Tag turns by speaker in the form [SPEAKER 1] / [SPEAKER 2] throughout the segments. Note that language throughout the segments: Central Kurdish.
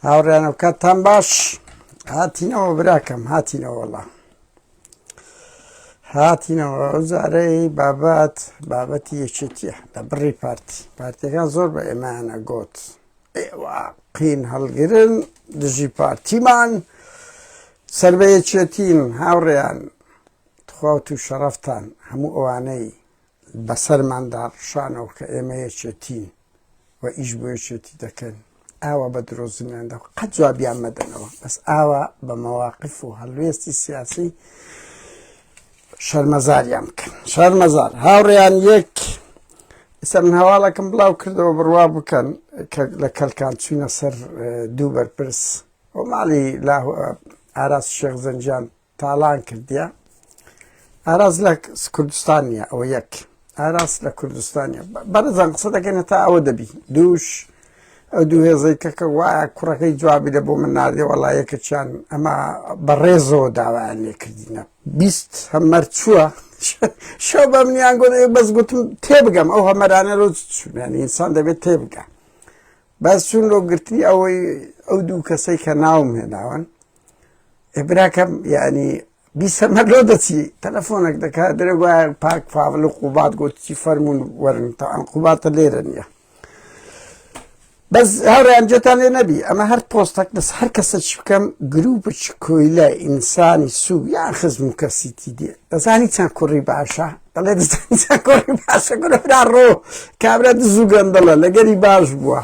[SPEAKER 1] هاوڕێیانم کاتتان باش هاتینەوە براکەم هاتینەوە وەڵا هاتینەوە ئەو جارەی بابەت بابەتی یەکێتیە لە بڕی پارتی پارتیەکان زۆر بە ئێمەیانە گۆت ئێوە قین هەڵگرن دژی پارتیمان سەر بە یەکێتین هاوڕێیان تخوا و تو شەڕەفتان هەموو ئەوانەی بەسەرماندا ڕشانەوە کە ئێمە یەکێتین و ئیش بۆ یەکێتی دەکەن ئاوا بە درۆزنیان دە قەت جوابیان مەدەنەوە بەس ئاوا بە مەواقف و هەڵوێستی سیاسی شەرمەزاریان بکەن شەرمەزار هاوڕێیان یەک ئێستا من هەواڵەکەم بڵاو کردەوە بڕوا بکەن کە لە کەلکان چوینە سەر دوو بەرپرس و ماڵی ئاراس شێخ زەنجان تاڵان کردیە ئاراس لە کوردستان نیە ئەوە یەک ئاراس لە کوردستان نیە بەڕێزان قسە دەکەن تا ئەوە دەبی دووش ئەو دوو هێزەی کەکە وایە کوڕەکەی جوابی لە بۆ من ناردێ وەڵا یەکەچیان ئەمە بەڕێزەوە داوایان لێکردینە 20 هەمەر چووە شەو بە منیان گوت بەس گوتم تێبگەم ئەو هەمەرانە لۆ چونیان ئینسان دەبێت تێبگە بەس چون لۆ گرتنی ئەوەی ئەو دوو کەسەی کە ناوم هێناون براکەم یعنی بیسەمە لۆ دەچی تەلەفۆنێک دەکات درێ وایە پاک فاول و قوبات گوتی فەرمونون وەرن تا ئەم قوباتە لێرە نییە بەس هاوڕێیان جێتان لێ نەبی ئەمە هەر پۆستەک بەس هەر کەسە چ بکەم گروپ کۆیلە ئینسانی سوو یان خزم و کەسیتی دێ دەزانی چەند کوڕی باشە دەڵێ دەزانی چەند کوڕی باشە کوڕ ڕۆ کابرا دز و گەندەڵە لەگەری باش بووە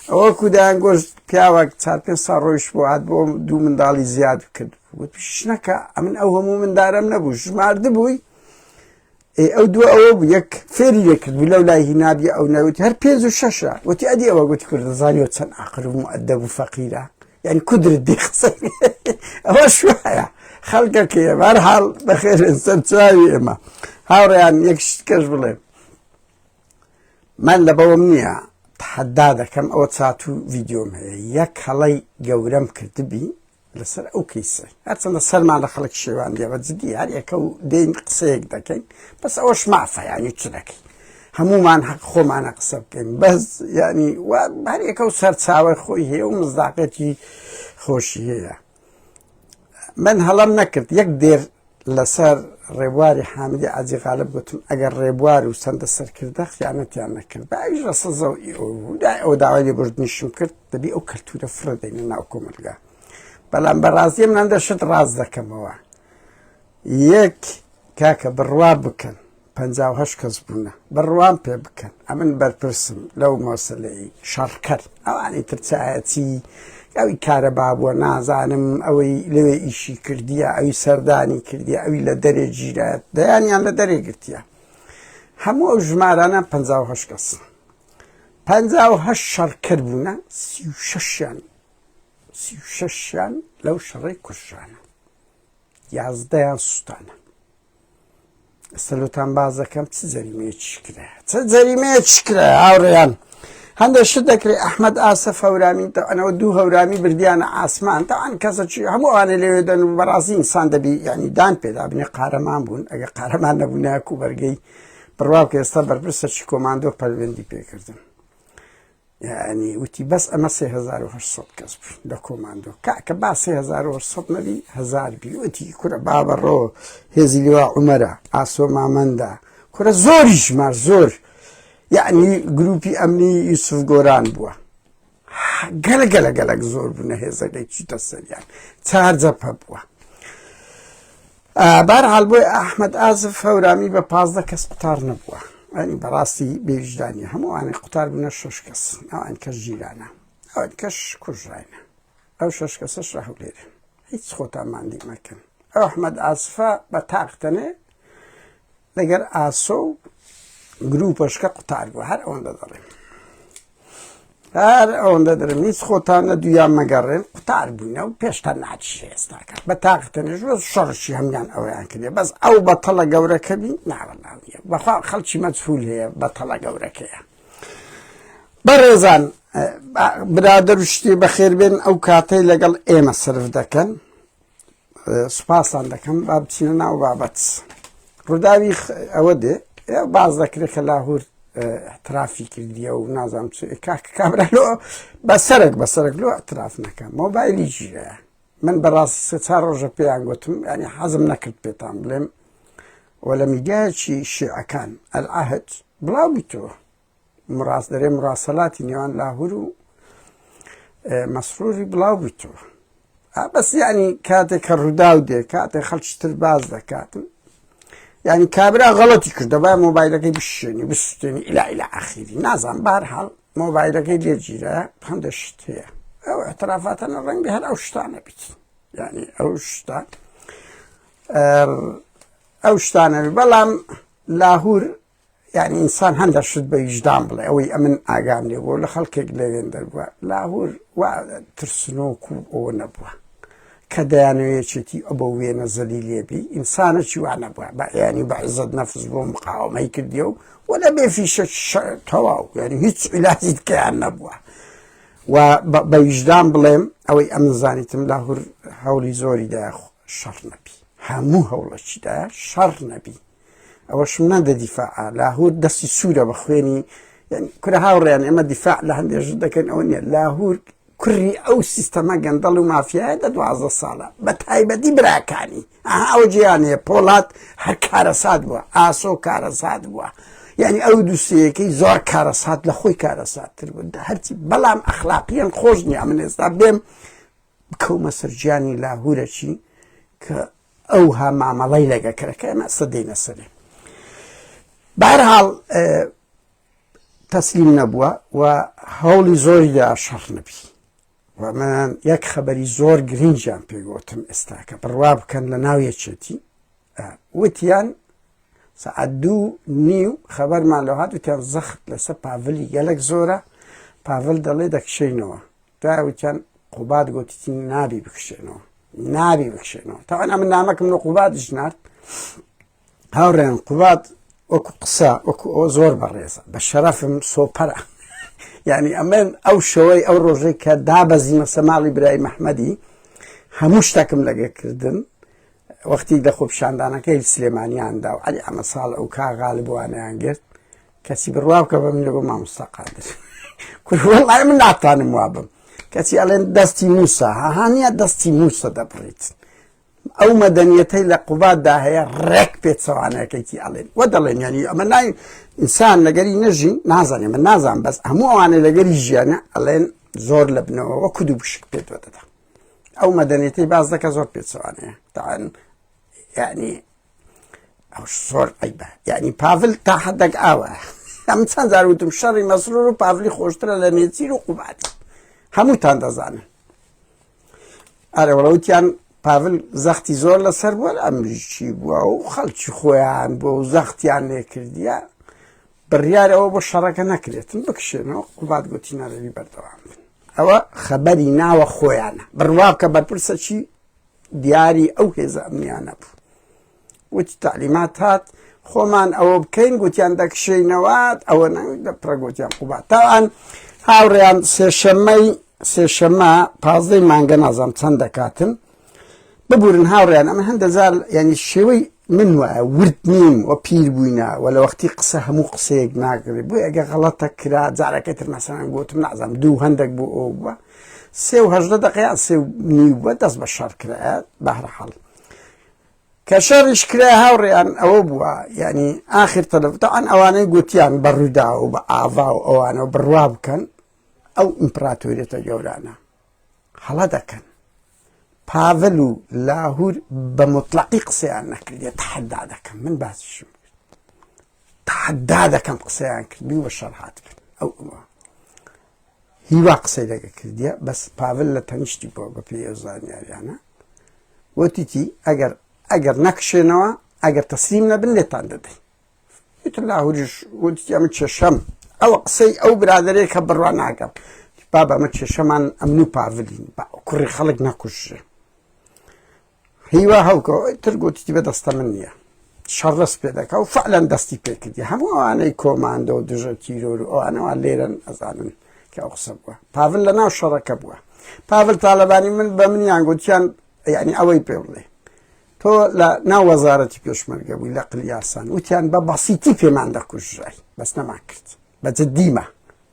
[SPEAKER 1] ئەوە کودایان گۆشت پیاوەک چار پێ ساڵ ڕۆیشت بۆ هات بۆ دوو منداڵی زیاد کرد وتیش نەکە ئەمن ئەو هەموو مندارم نەبوو ژماردبووی ئەو دوو ئەوە بوو یەک فێری لێ کرد بوو لەو لای هینابی ئەو نەوت هەر پێنج و شەشە وتی ئەدی ئەوە گوتی کورد دەزانیەوە چەند عاقل و مؤدەب و فەقیرە یعنی کودرت دێ قسە ئەوە شوایە خەڵکەکەیە بەرحاڵ بەخێرن سەر چاوی ئێمە هاوڕێیان یەک شت کەش بڵێم من لە بەوەم نییە تحدا دەکەم ئەوە چات و ڤیددیۆم هەیە یەک هەڵەی گەورەم کردبی لەسەر ئەو کەیسە هەرچەندە سەرمان لە خەڵک شێوان لێ بە جدی هەر یەکە و دێین قسەیەک دەکەین بەس ئەوەش مافە ینی چ دەکەین هەمومان حەق خۆمانە قسە بکەین بەس ینی هەر یەکە و سەرچاوی خۆی هەیە و مزداقێتی خۆشی هەیە من هەڵم نەکرد یەک دێر لەسەر ڕێبواری حامیدی عەزی غالب گوتم ئەگەر ڕێبوار و چەندە سەرکردە خیانەتیان نەکرد بە ئەویش ڕەسەزە و دای ئەو داوای لێبوردنیشم کرد دەبی ئەو کەلتورە فڕە دەینە ناو کۆمەلگا بەڵام بەڕازیم من دەشت ڕاست دەکەمەوە یەک کاکە بڕوا بکەن 58 کەس بوونە بڕوام پێ بکەن ئەمن بەرپرسم لەو مەسەلەی شەڕکەر ئەوانی تر چایەتی ئەوی کارەبا بووە نازانم ئەوەی لەوێ ئیشی کردیە ئەوی سەردانی کردیە ئەوی لە دەرێ گیرایە دەیانیان لە دەرێ گرتیە هەموو ئەو ژمارانە 58 کەس 58 شەڕکەر بوونە 36یان 36یان لەو شەڕەی کوژرانە یازدەیان سوتانە ئێستا لۆتان باس دەکەم چ جەریمەیەکیش کرا چ جەریمەیەکیش کرا هاوڕێیان هەندێک شت دەکرێت ئەحمد ئاسە فەورامی تەوانەوە دوو هەورامی بردیانە ئاسمان تاوان کەسەکی هەموو ئەوانە لەوێ دەن و بەڕاستی ئینسان دەبی ینی دان پێدا بنێ قارەمان بوون ئەگە قارەمان نەبوونایەک و بەرگەی بڕوا کە ئێستا بەرپرسەکی کۆماندۆ پەروەندی پێکردن یعنی وتی بەس ئەمە 3800 کەس بوو لە کۆماندۆ کاکە با 3800 نەبی هزار بی وتی کورە بابە ڕۆ هێزی لیوا عومەرە ئاسۆ مامەندە کورە زۆری ژمار زۆر یعنی گروپی ئەمنی یوسف گۆران بووە گەلە گەلە گەلک زۆر بوونە هێزەکەی چیتە سەریان چار جەپە بووە بارحاڵ بۆی ئەحمد ئازف هەورامی بە 15 کەس قوتار نەبووە ئەنی بەڕاستی بێویژدانی هەمووانە قوتار بوونە شش کەس ئەوان کەس ژیرانە ئەوان کەش کوژراینە ئەو شش کەسەش لە هەولێر هیچ خۆتان ماندی مەکەن ئەو ئەحمد ئاسفە بە تاقتەنێ لەگەر ئاسۆ و گروپەشکە قوتار بوو هەر ئەوەندە دەڵێم هەر ئەوەندە دەرم هیچ خۆتان لە دویان مەگەڕێن قوتار بووینە و پێشتا ناچی ئێستاکە بە تاقتەنێش وە شەڕشی هەمیان ئەویان کردێ بەس ئەو بەتەڵە گەورەکە بی ناوەناویە بەخوا خەڵکی مەجهول هەیە بەتەڵە گەورەکەیە بەڕێزان برادەر و شتی بەخێربێن ئەو کاتەی لەگەڵ ئێمە سرف دەکەن سوپاستان دەکەم با بچینە ناو بابەت ڕووداوی ئەوە دێ باز دەکرێت کە لاهور اعترافی کردیە و نازانم چ کاک کابرا لۆ بەسەرک بەسەرک لۆ اعتراف نەکە مۆبایلی ژیرە من بەڕاستی سێ چار ڕۆژە پێیان گوتم ینی حەزم نەکرد پێتان بڵێم و لە میدیایەکی شیعەکان ئەلعهد بڵاو بیتەوە مڕاست دەرێ مڕاسەلاتی نێوان لاهور و مەسروری بڵاو بیتەوە بەس ینی کاتێک کە ڕووداو دێ کاتێک خەڵکی تر باز دەکاتن یعنی کابرا غەڵەتی کرد دەبا مۆبایلەکەی بشێنی بسوتێنی ئیلا ئیلا ئاخیری نازان بارحاڵ مۆبایلەکەی لێگیرە هەندێک شت هەیە ئەو اعترافاتەنە ڕەنگە هەر ئەو شتانە بیت یعنی ئەو شتە ئەو شتانە بەڵام لاهور یعنی ئینسان هەندە شت بە ویژدان بڵێ ئەوەی ئەمن ئاگام لێ بوو لە خەڵکێک لەوێن دەربووە لاهور وا ترسنۆک و ئەوە نەبووە کە دەیانەوێ یەکێتی ئەبە وێنە زەلی لێبی ئینسانەکی وا نەبووە بە ینی بە عزت نەفس بۆ مقاومەی کردیە و وە بێ فیشە تەواو یعنی هیچ عیلاجی کەیان نەبووە و بە ویژدان بڵێم ئەوەی ئەم زانیتم لاهور هەوڵی زۆری دا شەڕ نەبی هەموو هەوڵەکیدا شەڕ نەبی ئەوەشم نادە دیفاع لاهور دەستی سوورە بە خوێنی یعنی کورە هاوڕێیان ئێمە دیفاع لە هەندێک ژن دەکەن ئەوە نییە لاهور کوڕی ئەو سیستەمە گەندەڵ و مافیایە دە 12 ساڵە بە تایبەتی براکانی ئەها ئەو جیانەیە پۆڵات هەر کارەسات بووە ئاسۆ کارەسات بووە یعنی ئەو دووسەیەکەی زۆر کارەسات لە خۆی کارەساتتر بوو هەرچی بەڵام ئەخلاقیان خۆش نییە من ئێستا بێم بکەومە سەر گیانی لاهورەکی کە ئەوها مامەڵەی لەگە کرا کە ئێمە ئەستا دێینە سەرێ بەهەرحاڵ تەسلیم نەبووە و هەوڵی زۆری دا شەڕ نەبی و من یەک خەبەری زۆر گرنگیان پێگوتم ئێستا کە بڕوا بکەن لە ناو یەکێتی وتیان سەعات دوو نیو خەبەرمان لە هات وتیان زەخت لەسەر پاڤلی گەلک زۆرە پاڤل دەڵێ دەکشینەوە دوای وتیان قوباد گوتیتی نابی بکشێنەوە نابی بکشێنەوە تاوان ئەمن نامەکم لە قوبادش نارد هاوڕێن قوباد وەکو قسە وەکو ئەو زۆر بەڕێزە بە شەرەفم سۆپەرە یعنی ئەمن ئەو شەوەی ئەو ڕۆژەی کە دابەزیمە سەماڵی برای مححمەدی هەموو شتەکم لەگە کردن وەختی لە خۆپیشاندانەکەی سلێمانیاندا و عەلی ئەمە ساڵ ئەو کا غالبوانیان گرت کەسی بڕوا بکە بە من لەگۆ مامۆستا قادر کوڕ وەڵای من ناتوانم وابم کەچی ئەڵێن دەستی موسا هاها نییە دەستی موسە دەبڕیت ئەو مەدەنیەتەی لە قوباددا هەیە ڕێک پێچەوانەکەیتی ئەڵێن وە دەڵێن ینی ئەمە نای ئینسان لەگەری نەژین نازانێ من نازان بەس هەموو ئەوانە لەگەری ژیانە ئەڵێن زۆر لە بنەوە وەکو دوو بشک پێت دەدا ئەو مەدەنیەتەی باس دەکە زۆر پێچەوانەیە تاان یعنی ئەو زۆر عیبە یعنی پاڤل تا حدێک ئاوە ئەم چەند جار وتم شەڕی مەسرور و پاڤلی خۆشترە لە نێچیر و قوبادی هەمووتان دەزانن ئەرە وڵوتیان پاڤل زەختی زۆر لەسەر بووە ئەمریکی بووە و خەڵکی خۆیان بووە و زەختیان لێکردیە بڕیار ئەوە بۆ شەڕەکە نەکرێتن بکشێنەوە قوباد گوتی نارەوی بەردەوام بن ئەوە خەبەری ناوە خۆیانە بڕوا بکە بەرپرسەکی دیاری ئەو هێزە ئەمنیانە بوو وتی تعلیمات هات خۆمان ئەوە بکەین گوتیان دەکشینەوە ئەوە پڕە گوتیان قوبات تاوان هاوڕێیان سێشەمەی سێشەمە پازدەی مانگە نازانم چەند دەکاتن ببورن هاوڕێیان ئەمە هەندە جار یعنی شێوەی من وایە ورد نیم و پیر بووینە و لە وەختی قسە هەموو قسەیەک ناگرێ بۆ ئەگە غەڵەتە کرا جارەکە تر مەسەلەن گوتم نازانم دوو هەندێک بۆ ئەو بووە سێ و هەژدە دقیان سێ و نیو بووە دەست بە شەڕ کرا بەهرحاڵ کە شەڕیش کرا هاوڕێیان ئەوە بووە یعنی ئاخر تەلەفتان ئەوانەی گوتیان بە ڕوودا و بە ئاڤا و ئەوانە و بڕوا بکەن ئەو ئیمپراتۆریەتە گەورانە هەڵە دەکەن پاڤل و لاهور بە مطلقی قسەیان نەکردێ تەحەدا دەکەم من باسیشم کرد تەحەدا دەکەم قسەیان کردبی و شەڕ هاتبن ئەو ئەوە هیوا قسەی لەگە کردیە بەس پاڤل لە تەنیشتی بووە بە پێی ئەو زانیاریانە وتیتی ئەگەر ئەگەر نەکشێنەوە ئەگەر تەسلیم نەبن لێتان دەدەین ئیتر لاهوریش وتی ئەمە کێشەم ئەوە قسەی ئەو برادەرەیە کە بڕوا ناکەم بابە ئەمە کێشەمان ئەمن و پاڤلین با کوڕی خەڵک نەکوژرێ هیوا هەڵکۆ تر گوتی بە دەستە من نییە شەڕ دەست پێ دەکا و فعلەن دەستی پێکردی هەموو ئەوانەی کۆماندۆ و دژە تیرۆر و ئەوانەوە لێرەن ئەزانن کە ئەو قسە بووە پاڤل لە ناو شەڕەکە بووە پاڤل تاالبانی من بە منیان گوتیان یعنی ئەوەی پێ بڵێ. تۆ لە ناو وەزارەتی پێشمەرگە بووی لە قلیاسان وتیان بە بەسیتی پێمان دەکوژرای بەس نەمان کرد بە جدیمە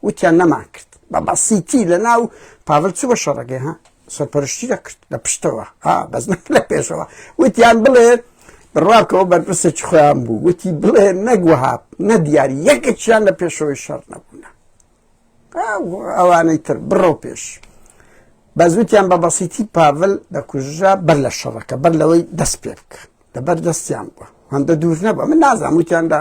[SPEAKER 1] وتیان نەمان کرد بە بەسیتی لە ناو پاڤل چوو بە شەڕەکەی ها سەرپەرشتی دەکرد لە پشتەوە ها بەس لە پێشەوە وتیان بڵێ بڕواکەەوە بەرپرسێکی خۆیان بوو وتی بڵێ نەگوها نەدیاری یەکێکیان لە پێشەوەی شەڕ نەبوونە ئەوانەی تر بڕۆ پێش بەس وتیان بە بەسیتی پاڤل دەکوژرا بەر لە شەڕەکە بەر لەوەی دەست پێ بکە لەبەر دەستیان بووە هەندە دوور نەبووە من نازانم وتیان لە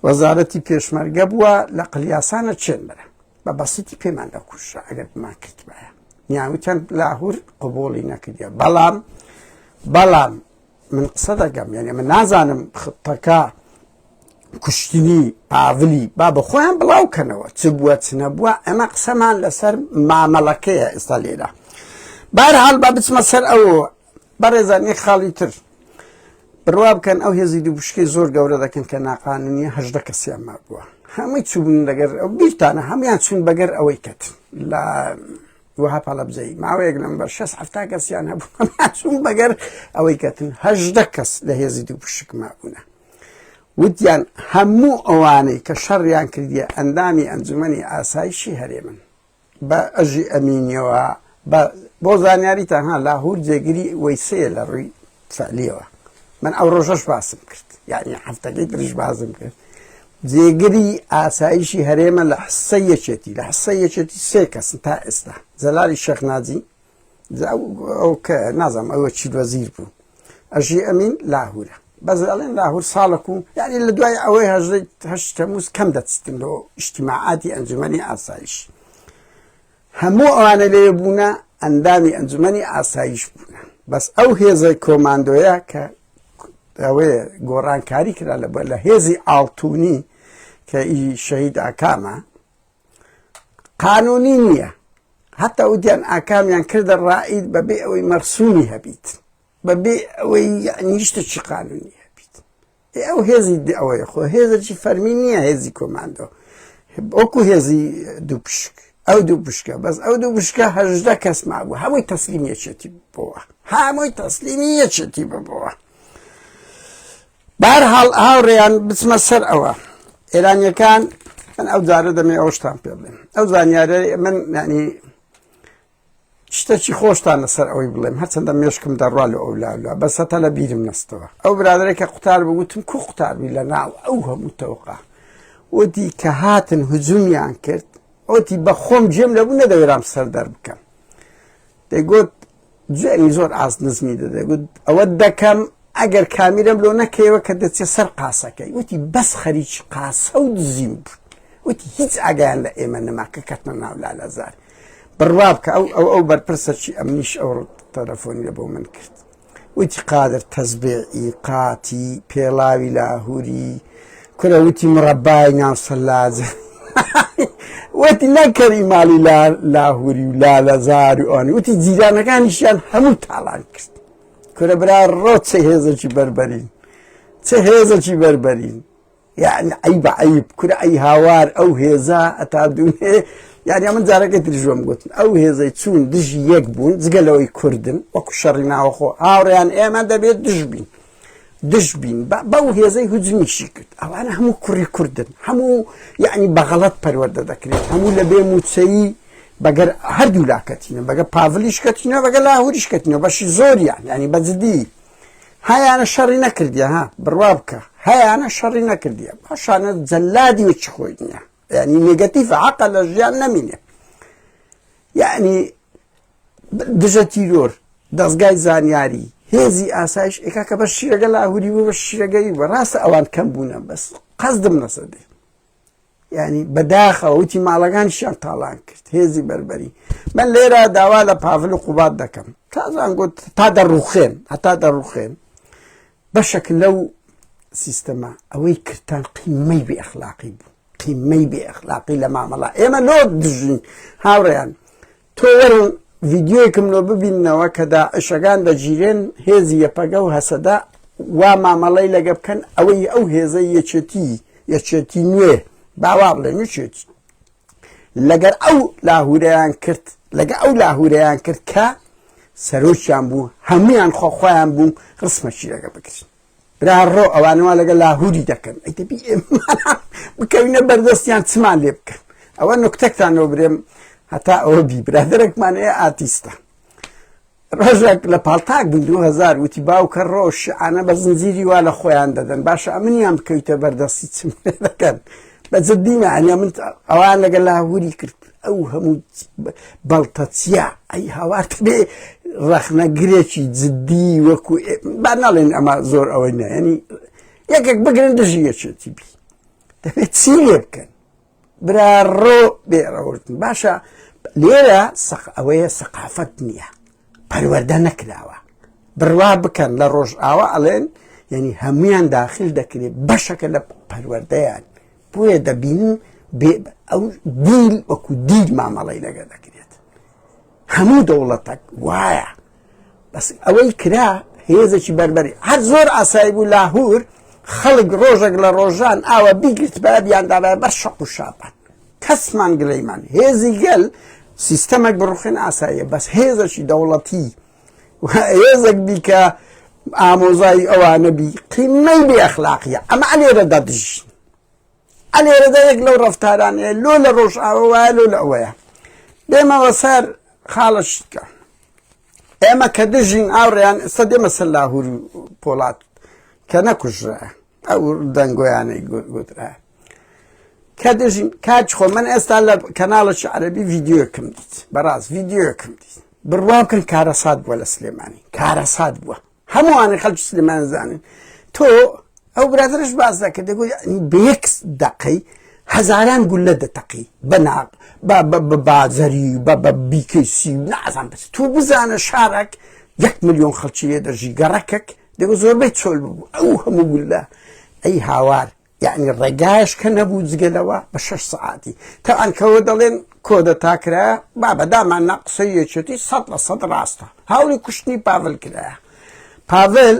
[SPEAKER 1] وەزارەتی پێشمەرگە بووە لە قلیاسانە چێن بەرە بە بەسیتی پێمان دەکوژرا ئەگەر بمان کردبایە نیاوتیان لاهور قبوڵی نەکردە بەڵام بەڵام من قسە دەکەم یعنی من نازانم خطەکە کوشتنی پاڤلی با بە خۆیان بڵاو کەنەوە چ بووە چ نەبووە ئەمە قسەمان لەسەر مامەڵەکەیە ئێستا لێرە بارحاڵ با بچمە سەر ئەو بەڕێزان یەک خاڵی تر بڕوا بکەن ئەو هێزی دوو پشکەی زۆر گەورە دەکەن کە ناقانونیە 18 کەسیان مابووە هەمووی چوون لەگەر ئەو بیرتانە هەمویان چوون بەگەر ئەوەی کەت لە وەهاب هەڵەبجەیی ماوەیەک لەمبەر شەست حەفتا کەسیان هەبوو چوون بەگەر ئەوەی کەتن 18 کەس لە هێزی دوو پشک مابوونە وتیان هەموو ئەوانەی کە شەڕیان کردیە ئەندامی ئەنجومەنی ئاسایشی هەرێمن بە ئەژی ئەمینیەوە بە بۆ زانیاریتان ها لاهور جێگری وەیسەیە لە ڕووی فعلیەوە من ئەو ڕۆژەش باسم کرد یعنی هەفتەکەی تریش باسم کرد جێگری ئاسایشی هەرێمە لە حسەی یەکێتی لە حسەی یەکێتی سێ کەسن تا ئێستا جەلالی شێخ ناجی ئەو کە نازانم ئەوە چی وەزیر بوو ئەژی ئەمین لاهورە بەس ئەڵێن لاهور ساڵک و یعنی لە دوای ئەوەی هەشت تەموز کەم دەچتن لۆ ئیجتیماعاتی ئەنجومەنی ئاسایش هەموو ئەوانە لەوێ بوونە ئەندامی ئەنجومەنی ئاسایش بوونە بەس ئەو هێزەی کۆماندۆیە کە ئەوەیە گۆڕانکاری کرا لە لە هێزی ئاڵتونی کە ئی شەهید ئاکامە قانونی نییە حتا وتیان ئاکامیان کردە ڕائید بەبێ ئەوەی مەرسومی هەبیت بەبێ ئەوەی یعنی شتێکی قانونی هەبیت ئەو هێزی ئەوەیە خۆ هێزێکی فەرمی نییە هێزی کۆماندۆ وەکو هێزی دوو پشک ئەو دوو پشکە بەس ئەو دوو پشکە 18 کەس مابوو هەمووی تەسلیم یەکێتی بووە هەمووی تەسلیمی یەکێتی ببووە بارحاڵ هاوڕێیان بچمە سەر ئەوە ئێرانیەکان من ئەو جارە دەمێ ئەوشتان پێ بڵێم ئەو زانیارە من ینی شتەکی خۆشتان لەسەر ئەوەی بڵێم هەرچەندە مێشکم دەڕوا لە ئەو لاولا بەس هەتا لە بیرم نەستەوە ئەو برادەرێک کە قوتار بوو وتم کو قوتار بووی لە ناو ئەو هەموو تەوقە وتی کە هاتن هجومیان کرد وتی بە خۆم جێم لەبوو نەدەوێرام سەر دەربکەم دەیگوت جوێنی زۆر ئاست نزمی دەدەگوت ئەوە دەکەم ئەگەر کامیرەم لۆ نەکەیەوە کە دەچێت سەر قاسەکەی وتی بەس خەریکی قاسە و دزیم بوو وتی هیچ ئاگایان لە ئێمە نەما کە کەتنە ناو لالەزار بڕوا بکە ئەو ئەو ئەو بەرپرسەکی ئەمنیش ئەو تەلەفۆنی لە بۆ من کرد وتی قادر تەزبێعی قاتی پێڵاوی لاهوری کورە وتی مڕەبای ناو سەلاجە وتی نەکەری ماڵی لاهوری و لالەزار و ئەوانی وتی جیرانەکانیشیان هەموو تاڵان کرد کورە برا ڕۆ چه هێزێکی بەربەرین چه هێزێکی بەربەرین یعنی عیبە عیب کورە ئەی هاوار ئەو هێزە ئەتا دوونێ یعنی من جارەکەی تریش وەم گوتن ئەو هێزەی چوون دژی یەک بوون جگە لەوەی کوردن وەکو شەڕی ناوەخۆ هاوڕێیان ئێمە دەبێت دژ بین دژ بین بەو هێزەی هجومیشی کرد ئەوانە هەموو کوڕی کوردن هەموو یعنی بەغەڵەت پەروەردە دەکرێت هەموو لە بێ موچەیی بەگەر هەردوو لاکەتینە بەگە پاڤلیش کەتینە بەگە لاهوریش کەتینە بەشی زۆریان یعنی بەجددی هەیانە شەڕی نەکردیە ها بڕوا بکە هەیانە شەڕی نەکردیە باشانە جەلادی وچ خۆی نییە یعنی نگەتیف عقل لە ژیان نەمینێ یعنی دژە تیرۆر دەستگای زانیاری هێزی ئاسایش ئێکا کە بە شیرەگە لاهوری بوو بە شیرەگەی بە ڕاستە ئەوان کەم بوونە بەس قەزدم نەسەدێ یعنی بەداخەوە وتی ماڵەکانیشیان تاڵان کرد هێزی بەربەری من لێرە داوا لە پاڤل و قوبات دەکەم تازان گوت تا دەڕوخێن هەتا دەڕوخێن بەشێک لەو سیستەمە ئەوەی کردتان قیمەی بێ ئەخلاقی بوو قیمەی بێ ئەخلاقی لە مامەڵا ئێمە لۆ دژین هاوڕێیان تۆ وەرن ڤیدیۆیەکم لۆ ببیننەوە کە داعشەکان دەگیرێن هێزی یەپەگە و هەسەدە وا مامەڵەی لەگە بکەن ئەوەی ئەو هێزەی یەکێتی یەکێتی نوێ باوا بڵێن یەکێتی لەگەر ئەو لاهورەیان کرد لەگە ئەو لاهورەیان کرد کە سەرۆکیان بوو هەمویان خۆ خۆیان بوو ڕسمەکی لەگە بگرین. برا ڕۆ ئەوانە وا لەگەڵ لاهوری دەکەن ئەی دەبی ئێمە بکەوینە بەردەستیان چمان لێ بکەن. ئەوە نوکتەکتان لۆ برێم هەتا ئەوە بی برادەرێکمان هەیە ئاتیستە ڕۆژێک لە پاڵتاک بووین 2000 وتی باوکە ڕۆ شیعانە بە زنجیری وا لە خۆیان دەدەن باشە ئەمنیان بکەویتە بەردەستی چم لێ دەکەن بە جدی معنی من ئەوان لەگەڵ لاهوری کرد ئەو هەموو بەڵتەچیە ئەی هاوار بێ ڕەخنەگرێکی جدی وەکو با ناڵێن ئەمە زۆر ئەوەی نە ینی یەکێک بگرن دژی یەکێتی بی دەبێت چی لێ بکەن برا ڕۆ بێڕەوشتن باشە لێرە سەق ئەوەیە سەقافەت نییە پەروەردە نەکراوە بڕوا بکەن لە ڕۆژئاوا ئەڵێن یعنی هەمویان داخل دەکرێت بەشەکە لە پەروەردەیان بۆیە دەبینن ئەو دیل وەکو دیل مامەڵەی لەگە دەکرێت هەموو دەوڵەتەک وایە بەس ئەوەی کرا هێزێکی بەربەری هەر زۆر ئاسایی بوو لاهور خەڵک ڕۆژێک لە ڕۆژان ئاوە بیگرت بە بیاندابای بەر شەق و شابان کەسمان گلەیمان هێزی گەل سیستەمێک بڕوخێن ئاساییە بەس هێزێکی دەوڵەتی هێزێک بی کە ئامۆزای ئەوانە بی قیمەی بێ ئەخلاقیە ئەمە ئەلێرەدا دژین ئەلێرەدا یەک لەو ڕەفتارانەیە لۆ لە ڕۆژئاوە وایە لۆ لە ئەوەیە بێمەوە سەر خاڵە شتکە ئێمە کە دژین ئاوڕیان ئێستا دێمە سەر لاهور و پۆڵات کە نەکوژرا ئەو دەنگۆیانەی گوترا کە دژین کاچ خۆ من ئێستا لە کەناڵێکی عەرەبی ڤیدیۆکم دیت بەڕاست ڤیدیۆکم دیت بڕوا بکەن کارەسات بووە لە سلێمانی کارەسات بووە هەمووانی خەڵکی سلێمانی زانن تۆ ئەو برادرش باس دەکرد دەگوت بە یەک دقەی هەزاران گولە دەتەقی بە ناق بە بە بازەری بە بە بیکەسی نازان بەس تۆ بزانە شارێک 1 میلیۆن خەڵکی لێ دەژی گەڕەکێک دەگو زۆربەی چۆل بوو ئەو هەموو گولە ئەی هاوار یەعنی ڕێگایش کە نەبوو جگە لەوە بە شەش سەعاتی تەبعەن کەوە دەڵێن کۆدەتا کرایە بابە دامان نا قسەی یەکێتی 100% ڕاستە هاوڵی کوشتنی پاڤل کرایە پاڤل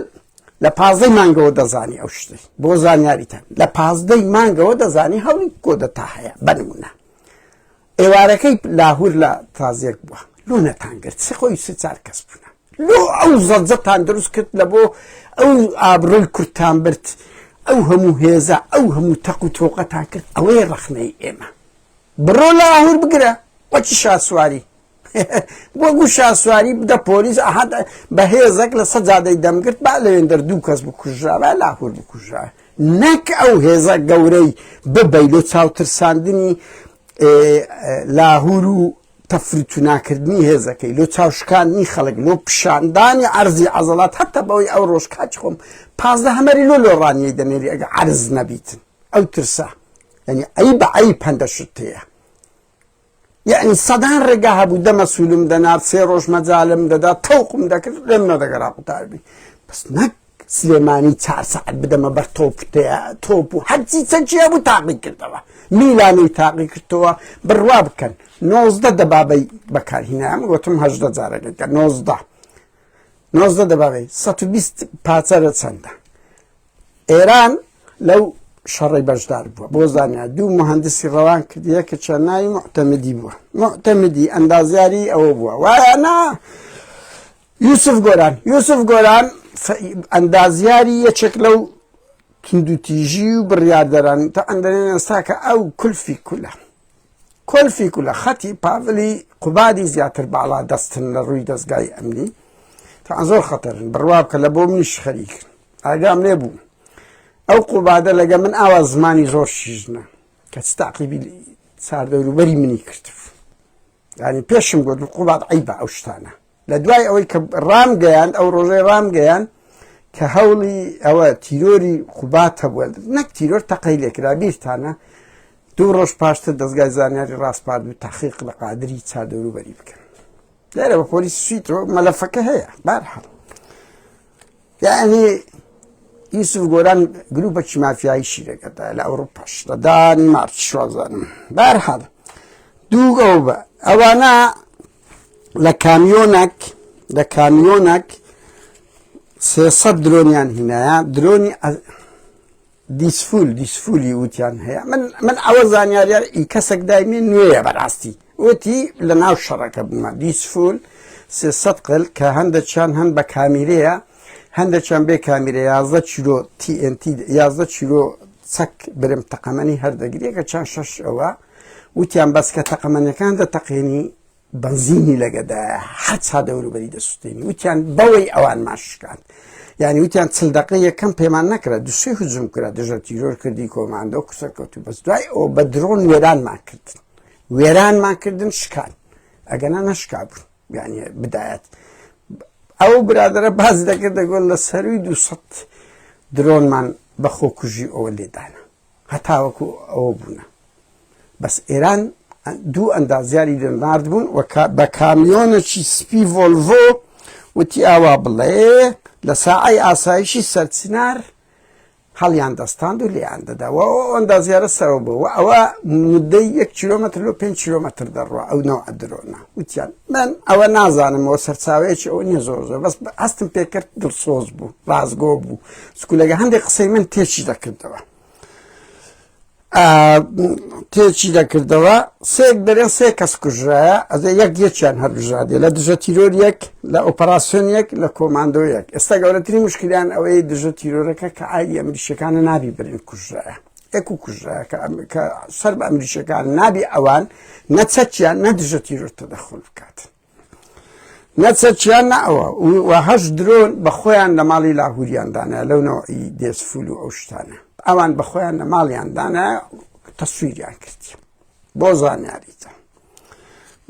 [SPEAKER 1] لە 15ی مانگەوە دەزانی ئەو شتەی بۆ زانیاریتان لە 15ی مانگەوە دەزانی هەوڵی کۆدەتا هەیە بەنمونە ئێوارەکەی لاهور لە تازیەک بووە لۆ نەتان گرت سێ خۆی سێ چار کەس بوونە لۆ ئەو زەجەتان دروست کرد لە بۆ ئەو ئابڕۆی کوردتان برد ئەو هەموو هێزە ئەو هەموو تەق و تۆقەتان کرد ئەوەیە ڕەخنەی ئێمە بڕۆ لاهور بگرە وەکی شاسواری وەگو شاسواری بدە پۆلیس ئەها بە هێزێک لە سەجادەی دەمگرت با لەوێندەر دوو کەس بکوژرا با لاهور بکوژرا نەک ئەو هێزە گەورەی ببەی لۆ چاوترساندنی لاهور و تەفروتوناکردنی هێزەکەی لۆ چاوشکاندنی خەڵک لۆ پیشاندانی عەرزی عەزەڵات هەتا بەوەی ئەو ڕۆژ کاچ خۆم 15 هەمەری لۆ لۆڕانیەی دەنێری ئەگە عەرز نەبیتن ئەو ترسە یعنی ئەی بە ئەی پەندە شت هەیە یعنی سەدان ڕێگا هەبوو دەمە سوولم دەنارد سێ ڕۆژ مەجالم دەدا تەوقم دەکرد لێم نەدەگەڕا قوتابی بەس نەک سلێمانی چار سەعات بدەمە بەر تۆپ تۆپ و هەرچی چەکی هەبوو تاقی کردەوە میلانەی تاقی کردەوە بڕوا بکەن 19 دەبابەی بەکارهینام گوتم هەژدە جارەکە 19 19 دەبابەی 120 پاچەرە چەندە ئێران لەو شەڕەی بەشدار بووە بۆ زانیا دوو مهندسی ڕەوان کردیە کە چەند ناوی معتەمدی بووە معتەمدی ئەندازیاری ئەوە بووە وایە نا یوسف گۆران یوسف گۆران ئەندازیاری یەکێک لەو توندوتیژی و بڕیاردەران تا ئەندرێن ئێستا کە ئەو کولفی کولە کۆلفی کولە خەتی پاڤلی قوبادی زیاتر باڵا دەستن لە ڕووی دەستگای ئەمنی تا زۆر خەتەرن بڕوا بکە لە بۆ منیش خەریکن ئاگام لێ بوو ئەو قوبادە لەگە من ئاوا زمانی زۆر شیژنە کە چ تاقیبی چاردەوروبەری منی کرد ینی پێشم گوت قوباد عیبە ئەو شتانە لە دوای ئەوەی کە ڕامگەیاند ئەو ڕۆژەی ڕامگەیاند کە هەوڵی ئەوە تیرۆری قوبات هەبووە نەک تیرۆر تەقەی لێکرا بیرتانە دوو ڕۆژ پاشتر دەستگای زانیاری ڕاسپارد و تەحقیق لە قادری چاردەوروبەری بکەن لێرە بە پۆلیس سویتەوە مەلەفەکە هەیە بارحاڵ یعنی یوسف گۆران گروپەکی مافیایی شیرەکەدا لە ئەوروپاش لە دانیمارک شوازانم بارحاڵ دوو ئەو بە ئەوانە لە کامیۆنەک لە کامیۆنەک 300 درۆنیان هینایە درۆنی دیسفول دیسفولی وتیان هەیە من من ئەوە زانیاریان ئی کەسێک دایمێ نوێیە بەڕاستی وتی لە ناو شەڕەکە بوومە دیسفول. 300 قل کە هەندێکیان هەن بە کامیرەیە هەندێکیان بێ کامیرە 11 کیلۆ TNT 11 کیلۆ چەک برم تەقەمەنی هەردەگرێ کە چەند شەش ئەوە وتیان بەس کە تەقەمەنەکان دەتەقێنی بەنزینی لەگەدایە هەرچا دەوروبەری دەسوتێنی وتیان بەوەی ئەوانمان شکاند یعنی وتیان چل دقە یەکەم پێمان نەکرا دوسێ هجوم کرا دژە تیرۆر کردی کۆماندۆ سەرکەوتو بەس دوای ئەوە بە درۆن وێرانمان کردن وێرانمان کردن شکان ئەگەنا نەشکا بوون یعنی بدایەت ئەو برادرە باز دەکرد دەگۆن لە سەروی 200 درۆنمان بە خۆکوژی ئەوە لێدانە هەتاوەکو ئەوە بوونە بەس ئێران دوو ئەندازیاری لێ نارد بوون و بە کامیۆنێکی سپی ڤۆلڤۆ وتی ئاوا بڵێ لە ساعەی ئاسایشی سەرچنار هەڵیان دەستاند و لێیان دەدا و ئەو ئەندازیارە سەرەوە بوو و ئەوە مدەی یەک کیلۆمەتر لۆ پێنج کیلۆمەتر دەڕوا ئەو نەوع درۆنە وتیان من ئەوە نازانمەوە سەرچاوەیەکی ئەوە نییە زۆر زۆر بەس هەستم پێکرد دڵسۆز بوو ڕاستگۆ بوو سکولەگە هەندێک قسەی من تێکی دەکردەوە تێکی دەکردەوە سێک دەرێن سێ کەس کوژرایە ئەزێ یەک یەکیان هەربژادێ لە دژە تیرۆر یەک لە ئۆپەراسیۆن یەک لە کۆماندۆ یەک ئێستا گەورەترین مشکلیان ئەوەی دژە تیرۆرەکە کە ئای ئەمریکیەکانە نابی برین کوژرایە یەک و کوژرایە کە سەر بە ئەمریکیەکان نابی ئەوان نە چەکیان نە دژە تیرۆر تەدەخول بکات نە چەکیان نە ئەوە و هەشت درۆن بە خۆیان لە ماڵی لاهوریان دانا لەو نەوعی دێزفول و ئەو شتانە ئەوان بە خۆیان لە ماڵیان دانا تەسویریان کردی بۆ زانیاریتان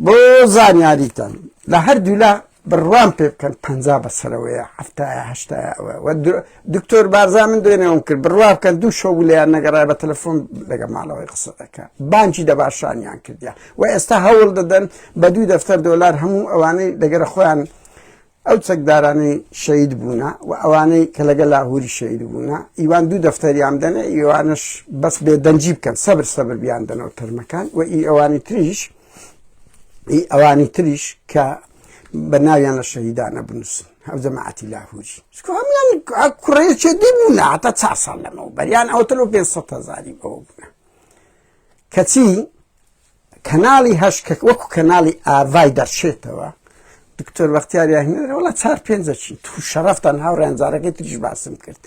[SPEAKER 1] بۆ زانیاریتان لە هەردوولا بڕوام پێ بکەن پەنجا بەسەرەوەیە هەفتایە هەشتایە ئەوە و دکتۆر بارزان من دوێنێوم کرد بڕوا بکەن دوو شەو بوو لێیان نەگەڕای بە تەلەفۆن لەگە ماڵەوەی قسە دەکا بانکی دەباشانیان کردیا و ئێستا هەوڵ دەدەن بە دوو دەفتەر دۆلار هەموو ئەوانەی لەگەرە خۆیان ئەو چەکدارانەی شەید بوونە و ئەوانەی کە لەگە لاهوری شەید بوونە ئیوان دوو دەفتەریان دەنێ ئیوانش بەس بێدەنگی بکەن سەبر سەبر بیان دەنەوە تەرمەکان و ئی ئەوانی تریش ئی ئەوانی تریش کە بە ناویان لە شەهیدانە بنووسن ئەو جەماعەتی لاهوری چکو هەمویان کوڕێکێ دی بوونە هەتا چار ساڵ لەمەوە بەریان ئەوتە لەو 500 هەزاری بەوە بوونە کەچی کەناڵی هەش کە وەکو کەناڵی ئاڤای دەرچێتەوە دکتۆر بەختیار یاهینەرە وڵا چار پێنجەچین تو شەرەفتان هاوڕێیان جارەکەی تریش باسم کرد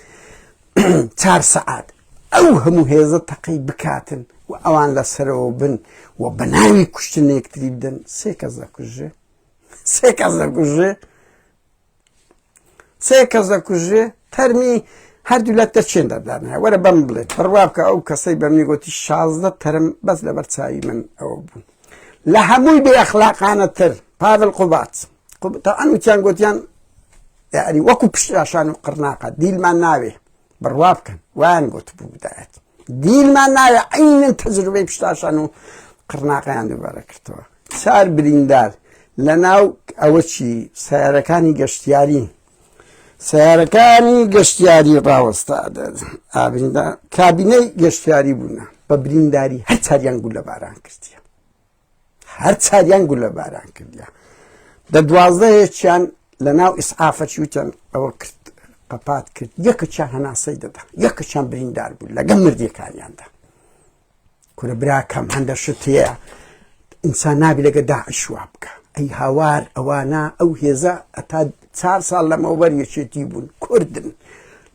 [SPEAKER 1] چار سەعات ئەو هەموو هێزە تەقەی بکاتن و ئەوان لەسەرەوە بن و بە ناوی کوشتن یەکتری بدەن سێ کەس دەکوژێ سێ کەس دەکوژێ سێ کەس دەکوژێ تەرمی هەردوو لە دەچێن دەدانە وەرە بەم بڵێت بڕوا بکە ئەو کەسەی بەمنی گوتی شازدە تەرم بەس لەبەر چاوی من ئەوە بوو لە هەمووی بێ ئەخلاقانە تر پاڤل قوبات تا ئەن وتیان گوتیان یعنی وەکو پشتراشان و قڕناقە دیلمان ناوێ بڕوا بکەن وایان گوتبوو بدایەت دیلمان ناوێ عینن تەجروبەی پشتاشان و قڕناقیان دووبارە کردەوە چار بریندار لە ناو ئەوە چی سیارەکانی گەشتیاری سیارەکانی گەشتیاری ڕاوەستا ئابریندا کابینەی گەشتیاری بوونە بە برینداری هەر چاریان گولە باران کردیە هەر چاریان گولە باران کردیە دە دوازدە هێچیان لە ناو ئیسعافە چوتیان ئەوە کرد قەپات کرد یەکەچیان هەناسەی دەدا یەکەچیان بریندار بوو لەگە مردیەکانیاندا کورە براکەم هەندە شت هەیە ئینسان نابی لەگە داعش وا بکە ئەی هاوار ئەوانە ئەو هێزە ئەتا چار ساڵ لەمەوبەر یەکێتی بوون کوردن